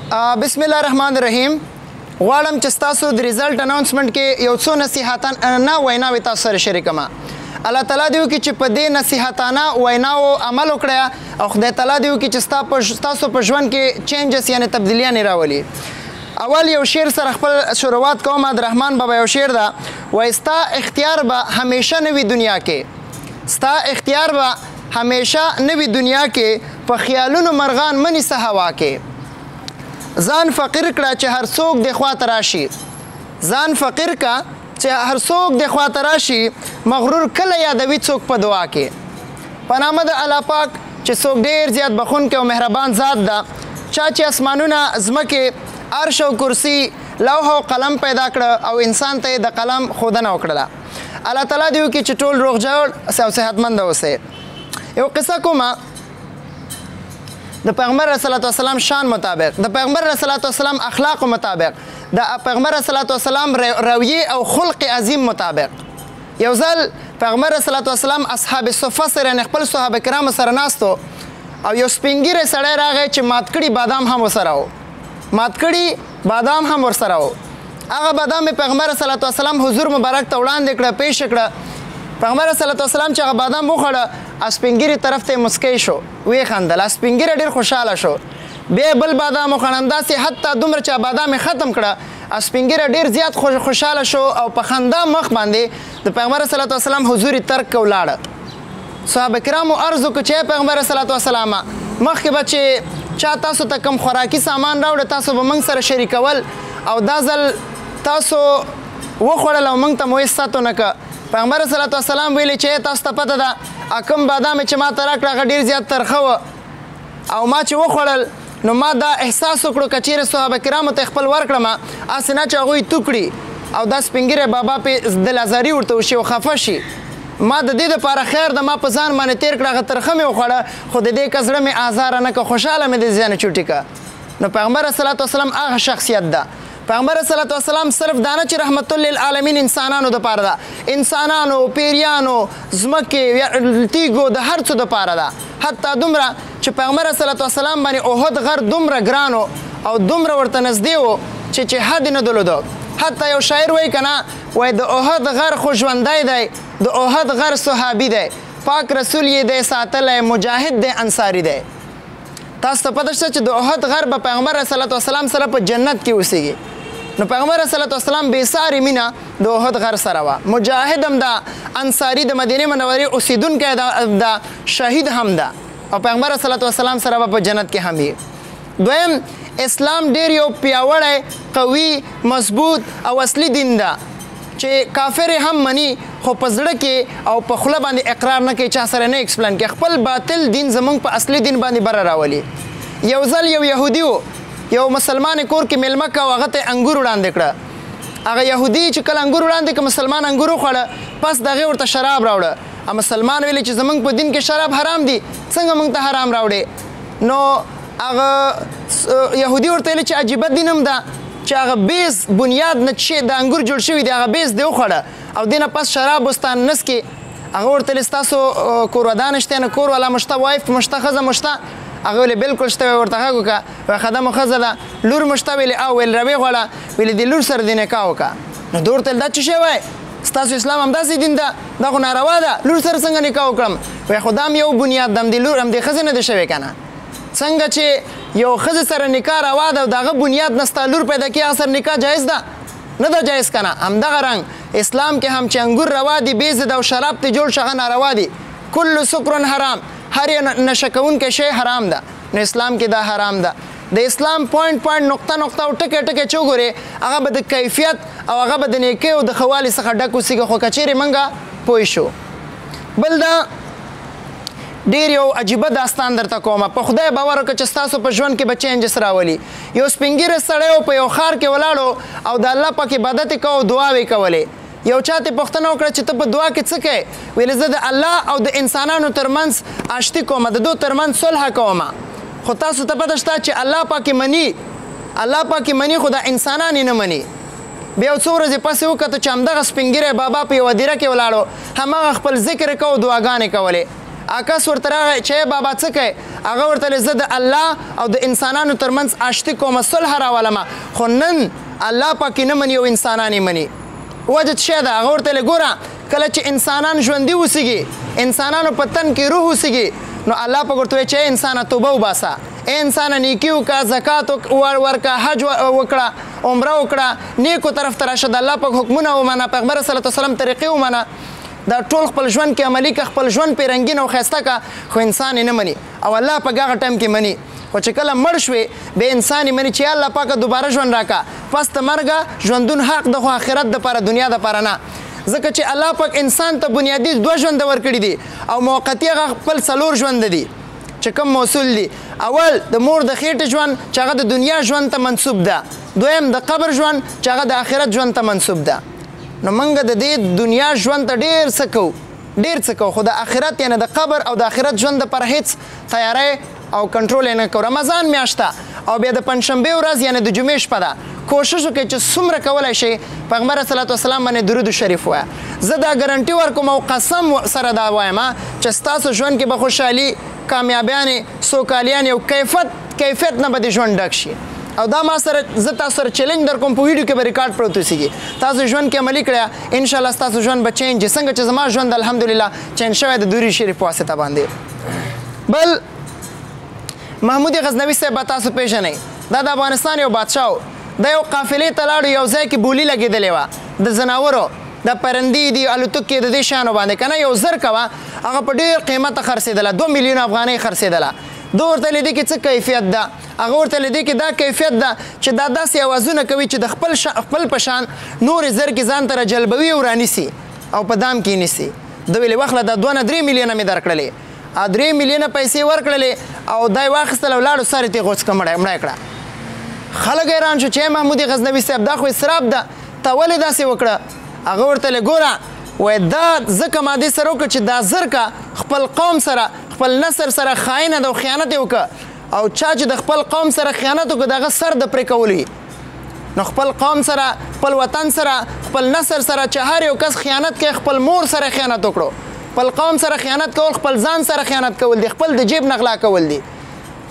بسم الله الرحمن الرحیم. غواړم چې ستاسو د result announcement کې یو څو نصیحتانه ویناوې تاسو سره شریکم. الله تعالی دې وکړي چې په دې نصیحتانه ویناو عمل وکړی او خدای تعالی دې وکړي چې ستاسو په ژوند کې changes یعنې تبدیلیانې راولي. اول یو شعر سره خپل شروعات کوم. د رحمان بابا یو شعر ده، وایي ستا اختیار به همیشه نه وي دنیا کې، ستا اختیار به همیشه نه وي دنیا کې، په خیالونو مرغان مه نیسه هوا کې. ځان فقیر کړه چې هر څوک دې خواته راشي، ځان فقیر کړه چې هر څوک دې خواته راشي، مغرور کله یادوي څوک په دعا کې. په نامه د الله پاک چې څوک ډېر زیات بخښونکی او مهربان ذات ده، چا چې اسمانونه، ځمکې، عرش او کرسي، لوح او قلم پیدا کړه او انسان ته یې د قلم ښودنه وکړله. الله تعالی دې وکړي چې ټول روغ جوړ او صحتمند اوسئ. یو قصه کومه د پیغمبر علیه الصلاة والسلام شان مطابق، د پیغمبر علیه الصلاة والسلام اخلاق مطابق، د پیغمبر علیه الصلاة والسلام رویه او خلق عظیم مطابق. یو ځل پیغمبر علیه الصلاة والسلام اصحاب صفه سره یعنې خپل صحابه کرامو سره ناست او یو سپینږیری سړی راغی چې مات کړي بادام هم ورسره و، مات کړي بادام هم ورسره و. هغه بادام یې پیغمبر علیه الصلاة والسلام حضور مبارک ته وړاندې کړه، پیش کړه. پیغمبر علیه الصلاة والسلام چې هغه بادام وخوړه، سپینږیري طرف ته یې مسکی شو، ویې خندل. سپینږیری ډېر خوشحاله شو. بیا یې بل بادام وخوړ، همداسې حتی دومره چې بادام یې ختم کړه، سپینږیری ډېر زیات خوشحاله شو او په خندا مخ باندې د پیغمبر علیه الصلاة والسلام حضور یې ترک کړ ولاړه. صحابه کرامو عرض وکړ چې پیغمبر علیه الصلاة والسلام، مخکې به چې چا تاسو ته کوم خوراکي سامان راوړه تاسو به موږ سره شریکول او دا ځل تاسو وخوړل او موږ ته مو هېڅ ستو نه کړه. پیغمبر علیه الصلاة والسلام ویلي چې تاسو ته پته ده کوم بادام چې ما ته راکړه هغه ډېر زیات ترخه و او ما چې وخوړل نو ما دا احساس وکړو که چېرې صحابه کرامو ته خپل ورکړم هسې نه چې هغوی تو کړي او دا سپینږیری بابا پې دل ازاري ورته وشي او خفه شي. ما د دې دپاره خیر ده ما په ځان باندې تېر کړه، هغه ترخه مې وخوړه، خو د دې که زړه مې ازاره نه کړه، خوشحاله مې د ځای نه چوټي کړه. نو پیغمبر علیه الصلاة والسلام هغه شخصیت ده. پیغمبر علیه الصلاة والسلام صرف دا نه چې رحمت للعالمین انسانانو دپاره ده، انسانانو، پیریانو، ځمکې، تیږو، د هر څه دپاره ده. حتی دومره چې پیغمبر علیه الصلاة والسلام باندې احد غر دومره ګران او دومره ورته نږدې و چې حد یې نه درلوده. حتی یو شاعر وایي که نه، وایي د احد غر خو ژوندی دی، د احد غر صحابي دی، پاک رسول یې دی ساتلی، مجاهد دی، انصاري دی. تاسو ته پته شته چې د احد غر به پیغمبر علیه الصلاة والسلام سره په جنت کې اوسېږي. نو پیغمبر علیه الصلاة والسلام بې ساري مینه د احد غر سره وه. مجاهد هم ده، انصاري د مدینې منورې اوسېدونکی ده، شهید هم ده او پیغمبر علیه الصلاة والسلام سره به په جنت کې هم وي. دویم، اسلام ډېر یو پیاوړی، قوي، مضبوط او اصلي دین ده چې کافر هم مني خو په زړه کې او په خوله باندې اقرار نه کوي، چا سره نه explain کوي. خپل باطل دین زمونږ په اصلي دین باندې بره راولي. یو ځل یو یهودي و، یو مسلمان کور کې میلمه که او هغه ته انګور وړاندې کړه. هغه یهودي چې کله انګور وړاندې کړه، مسلمان انګور وخوړه، پس د هغې ورته شراب راوړه. مسلمان ویلې چې زمونږ په دین کې شراب حرام دي، څنګه مونږ ته حرام راوړې؟ نو هغه یهودي ورته ویلې چې عجیبه دین هم ده چې هغه base بنیاد نه چې د انګور جوړ شوي دی هغه base دې وخوړه او دې نه پس شراب وستا نه څکې. هغه ورته ویلې ستاسو کور ودان شته نه، کور والا مو شته، wife مو شته، ښځه مو شته؟ هغه ویلې بلکل شته. ورته غږ وکړه، وایي ښځه مو ښځه ده، لور مو شته؟ ویلې او. ویل راویې غواړه، ویلې د لور سره دې نکاح وکړه. نو ده ورته ویل دا څه شی وایې، ستاسو اسلام همداسې دین ده، دا خو ناروا ده، لور سره څنګه نکاح وکړم؟ وایي خو دا هم یو بنیاد ده، همدې لور همدې ښځې نه دی شوی که نه. څنګه چې یو ښځې سره نکاح روا ده او د هغه بنیاد نه ستا لور پیدا کېږي، هغه سره نکاح جایز ده نه ده جایز که نه؟ همدغه رنګ اسلام کې هم چې انګور روا دي، بیزې ده او شراب ترې جوړ شو، هغه ناروا دي. کل سکر حرام، هر یو نشه کوونکی شی حرام ده. نو اسلام کې دا حرام ده. د اسلام point point، نقطه نقطه او ټکی ټکی چې وګورې، هغه به د کیفیت او هغه به د نیکۍ او د ښه والي څخه ډک اوسېږي، خو که چېرې موږ پوه شو. بل دا ډېر یو عجیبه داستان درته کومه، په خدای باور وکړه چې ستاسو په ژوند کې به changes راولي. یو سپینږیری سړی و، په یو ښار کې ولاړو او د الله پاک عبادت یې کوه او دعاوې کولې. یو چا ته پوښتنه وکړه چې ته په دعا کې څه کوې؟ ویلې زه د الله او د انسانانو ترمنځ آشتي کومه، د دوی ترمنځ صلح کومه. خو تاسو ته پته شته چې الله پاک مني، الله پاک مني، خو دا انسانان یې نه مني. بیا یو څو ورځې پس یې وکتل چې همدغه سپینږیری بابا په یوه دیره کې ولاړو، هماغه خپل ذکر کوه او دعاګانې کولې. کس ورته راغی چې بابا څه کوې؟ هغه ورته زه د الله او د انسانانو ترمنځ آشتي کوم، صلح راولم. خو نن الله پاک نه مني او انسانان یې مني. وجه څه ده؟ هغه ورته ګوره کله چې انسانان ژوندي اوسېږي، انسانانو په تن کې روح اوسېږي، نو الله پاک ورته وایي چې انسانه توبه وباسه، ای انسانه نیکي وکړه، زکات ورکړه، حج وکړه، عمره وکړه، نیکو طرف ته راشه، د الله پاک حکمونه ومنه، پیغمبر صلی الله علیه وسلم طریقې ومنه، دا ټول خپل ژوند کې عملي که، خپل ژوند پې رنګین او ښایسته که. خو انسان یې نه مني او الله پاک هغه ټایم کې مني. خو چې کله مړ شوې بیا انسان یې مني چې الله پاکه دوباره ژوند راکړه. پس د مرګه ژوندون حق د، خو آخرت دپاره، دنیا دپاره نه. ځکه چې الله پاک انسان ته بنیادي دوه ژوند ورکړي دي او موقتي هغه خپل څلور ژوند دي چې کوم موصول دي. اول د مور د خېټې ژوند چې هغه د دنیا ژوند ته منسوب ده، دویم د قبر ژوند چې هغه د آخرت ژوند ته منسوب ده. نو موږ د دې دنیا ژوند ته ډېر څه کوو، ډېر څه کوو، خو د آخرت یعنې د قبر او د آخرت ژوند دپاره هېڅ تیاری او کنټرول یې نه کوو. رمضان میاشت ده او بیا د پنجشنبې ورځ یعنې د جمعې شپه ده. کوشش وکړئ چې څومره کولی شئ پیغمبر صلی الله وسلم باندې درود شریف ووایه. زه دا ګارنټي ورکوم او قسم سره دا وایم چې ستاسو ژوند کې به خوشحالي، کامیابیانې، سوکالیانې او کیفیت نه به د ژوند ډک شي. او دا ما سره زه تاسو سره چیلنج در کوم، په ویډیو کې به ریکارډ پروت اوسېږي. تاسو ژوند کې عملي کړی، انشاءالله ستاسو ژوند به change، څنګه چې زما ژوند الحمدلله change شوی د درود شریف په واسطه باندې. بل محمود غزنوي صاحب به تاسو پېژنئ، دا د افغانستان یو بادشاه و. دا یو قافلې ته لاړو، یو ځای کې بولي لګېدلې وه د ځناورو، د پرندې دي، الوتکې د دې شیانو باندې که نه، یو زرکه وه، هغه په ډېر قیمته خرڅېدله، 2 میلیونه افغانۍ خرڅېدله. ده ورته له دې کې څه کیفیت ده؟ هغه ورته له دې کې دا کیفیت ده چې دا داسې اوازونه کوي چې د خپل په شان نورې زرکې ځان ته راجلبوي او رانیسي او په دام کې نیسي. ده ویلې واخله دا 2 نه 3 میلیونه مې درکړلې، 3 میلیونه پیسې ورکړلې او دا یې واخیستل او لاړو سر یې ترې غوڅ کړه، مړه یې کړه. خلک حیران شو چې محمود غزنوي صاحب دا خو اسراف ده، تا ولې داسې وکړه؟ هغه ورته له ګوره وایي دا ځکه ما دې سره وکړه چې دا زرکه خپل قوم سره، خپل نسل سره خاینه ده او خیانت یې وکړه، او چا چې د خپل قوم سره خیانت وکړ د هغه سر د پرې کولو وي. نو خپل قوم سره، خپل وطن سره، خپل نسل سره چې هر یو کس خیانت کوي، خپل مور سره خیانت وکړو، خپل قوم سره خیانت کول، خپل ځان سره خیانت کول دي، خپل د جیب نه غلا کول دي.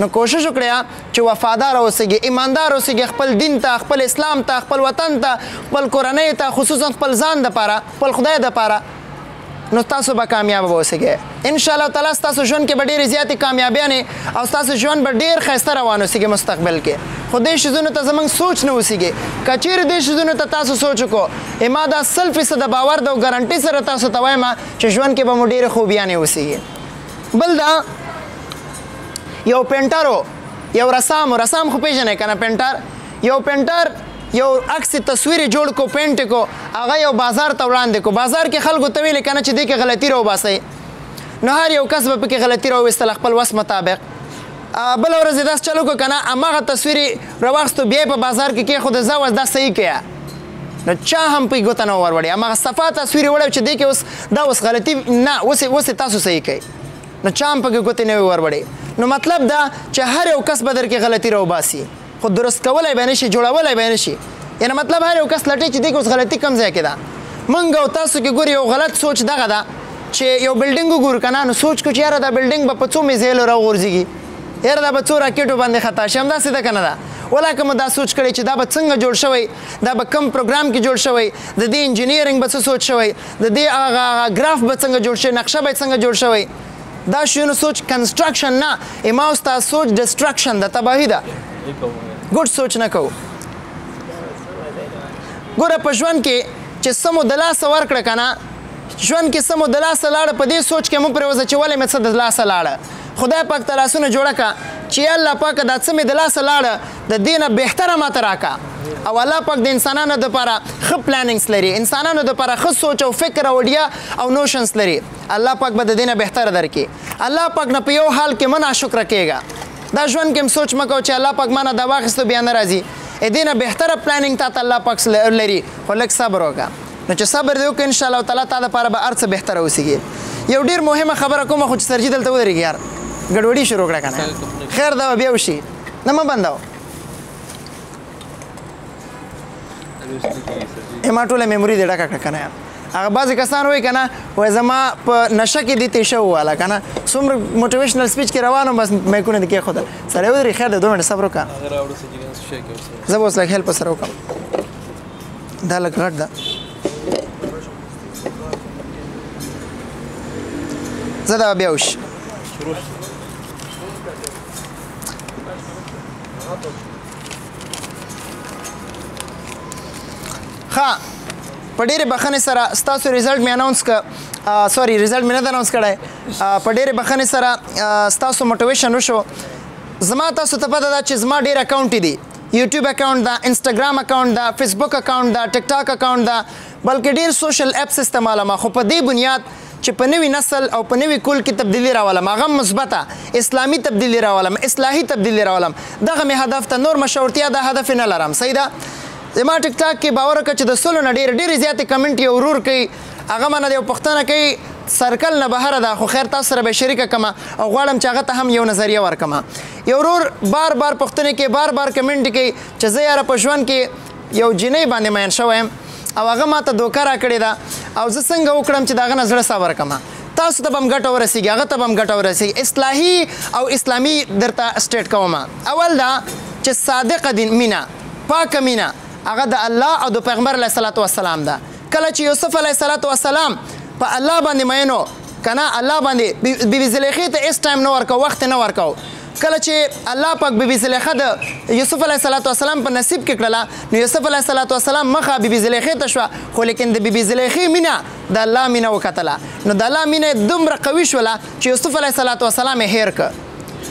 نو کوشش وکړئ چې وفادار اوسئ، ایماندار اوسئ، خپل دین ته، خپل اسلام ته، خپل وطن ته، خپل کورنۍ ته، خصوصا خپل ځان دپاره، خپل خدای دپاره. نو تاسو به کامیاب اوسئ ان شاء الله تعالی. ستاسو ژوند کې به ډېرې زیاتې کامیابیانې او ستاسو ژوند به ډېر ښایسته روان اوسېږي مستقبل کې. خو دې شیزونو ته زموږ سوچ نه اوسېږي. که چیرې دې شیزونو ته تاسو سوچ وکړو، ما دا 100% باور ده او ګارنټي سره تاسو ته وایم چې ژوند کې به مو ډېرې خوبیانې اوسېږي. بل دا یو painter و، یو رسام، رسام خو پېژنئ که نه painter، یو painter یو عکس تصویر جوړ کو، paint کو، هغه یو بازار ته وړاندې کو. بازار کې خلکو ته ویلې که نه چې دې کې غلطي راوباسئ، نو هر یو کس به پکې غلطي راوویستله خپل وس مطابق. بله ورځ یې داسې چل وکړو که نه، هماغه تصویر یې راواخیستو، بیا یې په بازار کې کېښود، ځه اوس دا صحیح کړه. نو چا هم پې ګوته نه وروړې، هماغه صفا تصویر یې وړی چې دې کې اوس دا اوس غلطي نه، اوس یې تاسو صحیح کړئ. نو چا هم پکې ګوتې نه وې وروړې. نو مطلب دا چې هر یو کس به در کې غلطي راوباسي، خو درست کولی به نه شي، جوړولی به نه شي. یعنې مطلب هر یو کس لټوي چې دې کې اوس غلطي کوم ځای کې ده. موږ او تاسو کې ګوري یو غلط سوچ دغه ده چې یو building وګورو که نه، نو سوچ کو چې یاره دا building به په څو میزایلو راوغورځېږي، یاره دا به څو راکټو باندې خطا شي، همداسې ده که نه ده؟ ولاکه مو دا سوچ کړی چې دا به څنګه جوړ شوی، دا به کوم پروګرام کې جوړ شوی، د دې engineering به څه سوچ شوی، د دې هغه ګراف به څنګه جوړ شوی، نقشه به څنګه جوړ شوی. دا شیونو سوچ construction نه، اما او ستا سوچ destruction ده، تباهي ده. ګډ سوچ نه کوو. ګوره په ژوند کې چې څه مو د لاسه ورکړه که نه، ژوند کې څه مو د لاسه لاړه، په دې سوچ کې مو پرېوځه چې ولې مې څه د لاسه لاړه. خدای پاک ته لاسونه جوړه کړه چې یا الله پاکه دا څه مې د لاسه لاړه، د دې نه بهتره ماته راکړه. او الله پاک د انسانانو دپاره ښه plannings لري، انسانانو دپاره ښه سوچ او فکر او idea او notions لري. الله پاک به د دې نه بهتره درکړي. الله پاک نه په یو حال کې مه ناشکره کېږه. دا ژوند کې هم سوچ مه کوه چې الله پاک ما نه دا واخیستو بیا نه راځي. دې نه بهتره planning تا ته الله پاک لري، خو لږ صبر وکړه. نو چې صبر دې وکړ ان شاء الله تعالی تا دپاره به هر څه بهتره اوسېږي. یو ډېر مهمه خبره کومه، خو چې سرجي دلته ودرېږي یار، ګډوډي شروع کړه که نه، خیر دا به بیا وشي، نه مه بندوه. ما ټوله memory دې ډکه کړه که نه. هغه بعضې کسان وایي که نه، وایي زما په نشه کې دې تیشه وواله که نه، څومره motivational speech کې روان وم، بس میکونه دې کېښودل. سړی ودرېږي، خیر دی، 2 منټه صبر وکړه، زه به اوس لږ help سره وکړم. دا لږ غټ ده، زه دا بیا وشي. ښه، په ډېرې بخښنې سره ستاسو result مې announce که، sorry result مې نه دی announce کړی. په ډېرې بخښنې سره ستاسو motivation وشو. زما تاسو ته پته ده چې زما ډېر account دي، یوټیوب account ده، انسټاګرام account ده، فیسبوک account ده، ټیک ټاک account ده، بلکې ډېر social apps استعمالوم. خو په دې بنیاد چې په نوي نسل او په نوي کول کې تبدیلي راولم، هغه مثبته اسلامي تبدیلي راولم، اصلاحي تبدیلي راولم، دغه مې هدف ته، نور مشورتیا دا هدف نه لرم. صحیح ده؟ زما ټیک ټاک کې باور وکړه چې د 100 نه ډېرې ډېرې زیاتې comment یو ورور کوي، هغه مانه د یو پوښتنه کوي، circle نه بهره ده، خو خیر تاسو سره به شریکه کړم او غواړم چې هغه ته هم یو نظریه ورکړم. یو ورور بار بار پوښتنې کوي، بار بار comment کوي چې زه یاره په ژوند کې یو جینۍ باندې مین شوی یم او هغه ما ته دوکه راکړې ده او زه څنګه وکړم چې د هغه نه زړه صبر کړم. تاسو ته به هم ګټه ورسېږي، هغه ته به هم ګټه ورسېږي. اصلاحي او اسلامي درته state کوم. اول دا چې صادقه دین مینه، پاکه مینه، هغه د الله او د پیغمبر علیه الصلاة والسلام ده. کله چې یوسف علیه الصلاة والسلام په الله باندې مین و که نه، الله باندې بیبي زلیخې ته هېڅ time نه ورکاو، وخت نه ورکاو. کله چې الله پاک بیبي زلیخه د یوسف علیه الصلاة والسلام په نصیب کې کړله، نو یوسف علیه الصلاة والسلام مخه بیبي زلیخې ته شوه، خو لیکن د بیبي زلیخې مینه د الله مینه وکتله، نو د الله مینه یې دومره قوي شوله چې یوسف علیه الصلاة والسلام یې هېر کړ.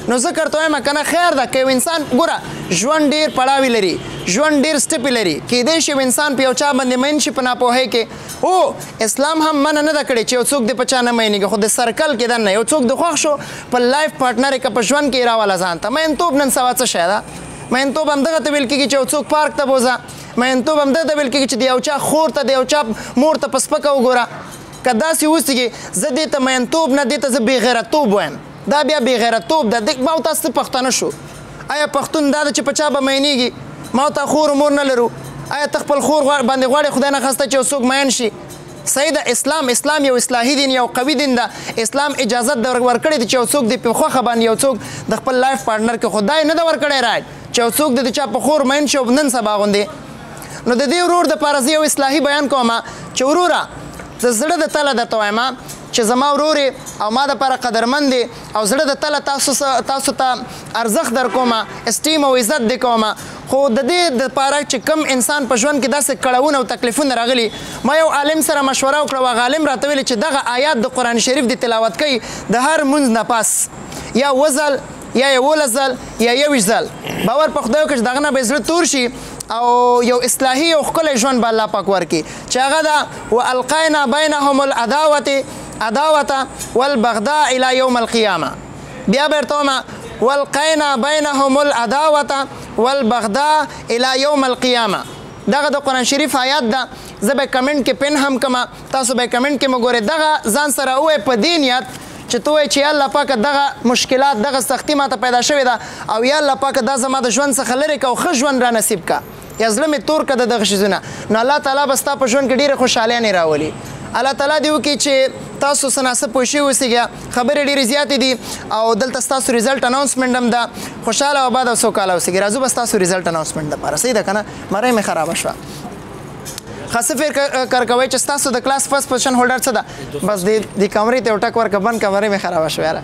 نو زه که ورته وایم که نه، خیر ده که یو انسان ګوره ژوند ډېر پړاوي لري، ژوند ډېر سټپې لري، کیدای شي یو انسان په یو چا باندې مین شي په ناپوهۍ کې. او اسلام هم منع نه ده کړې چې یو څوک دې په چا نه مینېږي، خو د circle کې دننه یو څوک د خوښ شو په life partner یې که په ژوند کې یې راوله ځان ته. مینتوب نن سبا څه شی ده؟ مینتوب همدغه ته ویل کېږي چې یو څوک پارک ته بوځه، مینتوب همدغه ته ویل کېږي چې د یو چا خور ته، د یو چا مور ته په سپکه وګوره. که داسې اوسېږي، زه دې ته مینتوب نه، دې ته زه بېغیرتوب وایم، دا بیا بېغیرتوب ده. ما او تاسو پښتانه شو، آیا پښتون دا ده چې په چا به مینېږي؟ ما او تا خور مور نه لرو، آیا ته خپل خور باندې غواړې خدای نه خواسته چې یو څوک مین شي؟ صحیح ده. اسلام یو اصلاحي دین، یو قوي دین ده. اسلام اجازه ورکړې ده چې یو څوک دې په خوښه باندې یو څوک د خپل life partner کې، خدای نه ده ورکړی right چې یو څوک دې د چا په خور مین شي او نن سبا غوندې. نو د دې ورور دپاره زه یو اصلاحي بیان کوم چې وروره د زړه د تله درته وایم چې زما ورور او ما دپاره قدرمن دی او زړه د تله تاسو ته ارزښت در کوم، esteem او عزت دې کوم. خو د دې دپاره چې کم انسان په ژوند کې داسې کړاوونه او تکلیفونه راغلي، ما یو عالم سره مشوره وکړه، هغه عالم راته ویلي چې دغه آیات د قرآن شریف د تلاوت کوي د هر مونځ نه پس، یا وځل یا 11 ځل یا 21 ځل، باور په خدای وکړه چې دغه نه به زړه تور شي او یو اصلاحي او ښکلی ژوند به الله پاک ورکړي، چې هغه ده والقینا بینهم العداوة عداوة والبغضاء الى یوم القیامه. بیا به ورته وایم والقینا بینهم العداوة والبغضاء الى یوم القیامه. دغه د قرآن شریف آیات ده. زه به comment کې pin هم کړم، تاسو به comment کې مو ګورئ. دغه ځان سره ووایئ په دې نیت چې ته وایې چې یا الله پاکه دغه مشکلات، دغه سختي ما ته پیدا شوې ده او یا الله پاکه دا زما د ژوند څخه لرې که او ښه ژوند را نصیب که، یا زړه مې تور که د دغه شیزونه، نو الله تعالی به ستا په ژوند کې ډېرې خوشحالیانې راولي. الله تعالی دې وکړي چې تاسو څه ناڅه پوه شوي اوسېږئ. خبرې ډېرې زیاتې دي او دلته ستاسو result announcement هم ده. خوشحاله او آباد او سوکاله اوسېږئ. راځو به ستاسو result announcement دپاره. صحیح ده که نه؟ مرۍ مې خرابه شوه. ښه، څه فکر کوئ چې ستاسو د class first position holder څه ده؟ بس دې کمرې ته یو ټک ورکړه، بند کمرې مې خرابه شوه یاره.